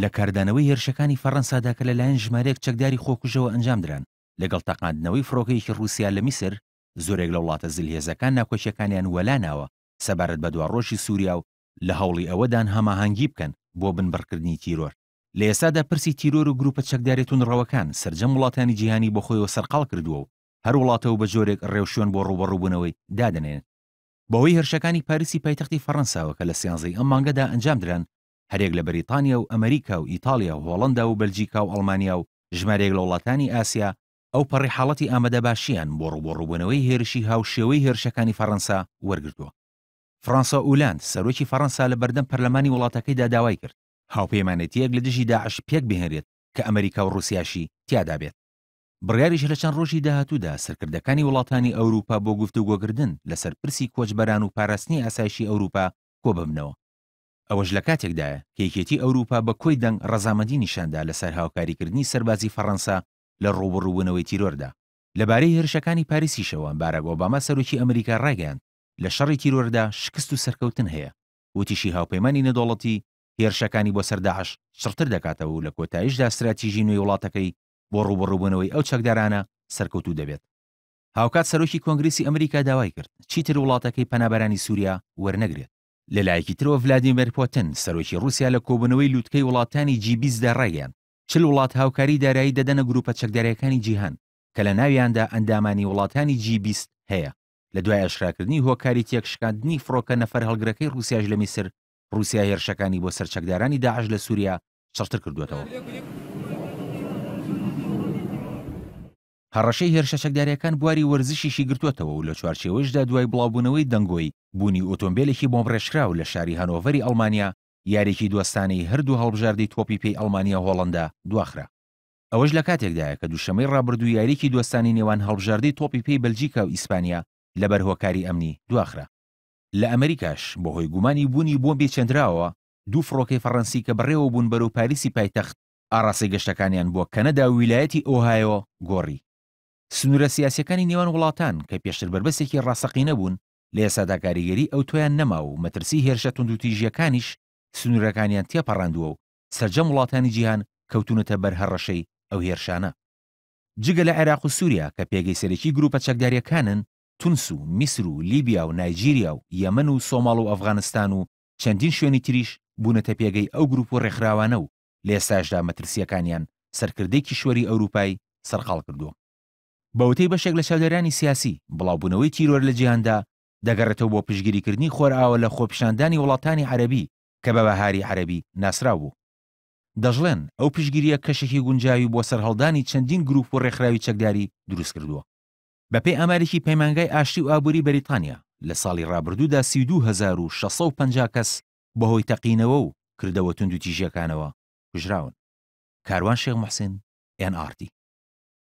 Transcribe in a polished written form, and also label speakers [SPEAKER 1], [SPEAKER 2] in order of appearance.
[SPEAKER 1] لە کاردانەوەی هێرشەکانی فەڕەنسادا کە لەلایەن ژمارەیەک چەکداری خۆکوژەوە ئەنجامدران، لەگەڵ تەقاندنەوەی فڕۆکەیەکی ڕووسیا لە میسر، زۆرێک لە وڵاتە زلهێزەکان ناکۆکییەکانیان وەلا ناوە سەبارەت بە دواڕۆژی سووریا و لە هەوڵی ئەوەدان هەماهەنگی بکەن بۆ بنبڕکردنی تیرۆر. لە ئێستادا پرسی تیرۆر و گروپە چەکداریە توندڕەوەکان سەرجەم وڵاتانی جیهانی بەخۆیەوە سەرقاڵ کردووە و هەر وڵاتە و بە جۆرێک ڕێوشوێن بۆ ڕووبەڕووبوونەوەی دادەنێن. بەهۆی هێرشەکانی پاریسی پایتەختی فەڕەنساوە کە لە سیانزەی ئەم مانگەدا ئەنجامدران، هەریەک لە بەریتانیا و ئەمەریکا و ئیتاڵیا و هۆڵەندا و بەلجیکا و ئەڵمانیا و ژمارەیەک لە وڵاتانی ئاسیا ئەوپەڕی حاڵەتی ئامادەباشییان بۆ ڕووبەڕووبوونەوەی هێرشی هاوشێوەی هێرشەکانی فەڕەنسا وەرگرتووە. فڕانسوا ئولاند، سەرۆکی فەڕەنسا لە بەردەم پەرلەمانی وڵاتەکەیدا داوای کرد، هاوپەیمانێتییەک لە دژی داعش پێکبهێنرێت کە ئەمەریکا و ڕووسیاشی تیادا بێت. بڕیاریشە لە چەند ڕۆژی داهاتوودا سەرکردەکانی وڵاتانی ئەوروپا بۆ گفتوگۆکردن لەسەر پرسی کۆچبەران و پاراستنی ئاسایشی ئەوروپا کۆببنەوە. ئەوەش لە کاتێکدایە کە یەکێتی ئەوروپا بە کۆی دەنگ ڕەزامەندی نیشاندا لەسەر هاوکاریکردنی سەربازی فەڕەنسا لە ڕووبەڕووبوونەوەی تیرۆردا. لەبارەی هێرشەکانی پاریسیشەوە باراک ئۆباما سەرۆکی ئەمریکا ڕایگەیاند، لە شەڕی تیرۆردا شکست و سەرکەوتن هەیە. وتیشی هاوپەیمانی نێودەوڵەتی هێرشەکانی بۆ سەر داعش چڕتر دەکاتەوە و لە کۆتاییشدا ستراتیژی نوێی وڵاتەکەی بۆ ڕووبەڕووبوونەوەی ئەو چەکدارانە سەرکەوتوو دەبێت. هاوکات سەرۆکی کۆنگرێسی ئەمریکا داوای کرد چیتر وڵاتەکەی پەنابەرانی سووریا وەرنەگرێت. لەلایەکی ترەوە ڤلادیمێر پۆتن، سەرۆکی ڕووسیا لە کۆبوونەوەی لووتکەی وڵاتانی جی 20 دا ڕایگەیاند، 40 وڵات هاوکاری دارایی دەدەنە گرووپە چەکدارییەکانی جیهان کە لە ناویاندا ئەندامانی وڵاتانی جی 20 هەیە. لە دوای ئاشکراکردنی هۆکاری تێکشکاندنی فڕۆکە نەفەرهەڵگرەکەی ڕووسیاش لە میسر، ڕووسیا هێرشەکانی بۆ سەر چەکدارانی داعش لە سووریا چڕتر کردووەتەوە. هەڕەشەی هێرشە چەکدارییەکان بواری وەرزشیشی گرتووەتەوە و لە چوارچێوەیشدا دوای بڵاوبوونەوەی دەنگۆی بوونی ئۆتۆمبێلێکی بۆمبڕێژکراو لە شاری هانۆڤەری ئەڵمانیا، یاریی دۆستانەی هەردوو هەڵبژاردەی تۆپی پێی ئەڵمانیا و هۆڵەندا دواخرا. ئەوەش لە کاتێکدایە کە دووشەممەی ڕابردوو یاریی دۆستانەی نێوان هەڵبژاردەی تۆپی پێی بەلجیکا و ئیسپانیا لەبەر هۆکاری ئەمنی دواخرا. لە ئەمریکاش بەهۆی گومانی بوونی بۆمبی چێندراوەوە، دوو فڕۆکەی فەڕەنسی کە بەڕێوە بوون بەرەو پاریسی پایتەخت، ئاڕاستەی گەشتەکانیان بۆ کەنەدا و ویلایەتی ئۆهایۆ گۆڕی. سنوورە سیاسییەکانی نێوان وڵاتان کە پێشتر بەربەستێکی ڕاستەقینە بوون، لە ئێستادا کاریگەری ئەوتۆیان نەما و مەترسی هێرشە توندوتیژییەکانیش سنوورەکانیان تێپەڕاندووە و سەرجەم وڵاتانی جیهان کەوتوونەتە بەر هەڕەشەی ئەو هێرشانە. جگە لە عێراق و سووریا کە پێگەی سەرەکی گرووپە چەکدارییەکانن، تونس و میسر و لیبیا و نایجیریا و یەمەن و سۆماڵ و ئەفغانستان و چەندین شوێنی تریش بوونەتە پێگەی ئەو گروپ و ڕێکخراوانە و لە ئێستاشدا مەترسییەکانیان سەرکردەی کیشوەری ئەوروپای سەرقاڵ کردووە. بە وتەی بەشێک لە چاودێرانی سیاسی، بڵاوبوونەوەی تیرۆر لە جیهاندا دەگەڕێتەوە بۆ پشتگیریکردنی خۆرئاوا لە خۆپیشاندانی وڵاتانی عەرەبی کە بە بەهاری عەرەبی ناسراو بوو. دەشڵێن، ئەو پشتگیرییە کەشێکی گونجاوی بۆ سەرهەڵدانی چەندین گروپ و ڕێکخراوی چەکداری دروستکردووە. بەپێی ئامارێکی پەیمانگای ئاشتی و ئابووری بەریتانیا، لە ساڵی ڕابردوودا 32,650 کەس بەهۆی تەقینەوە و کردەوە توندوتیژییەکانەوە کوژراون. کاروان شێخ موحسین، ئێن ئاڕ تی.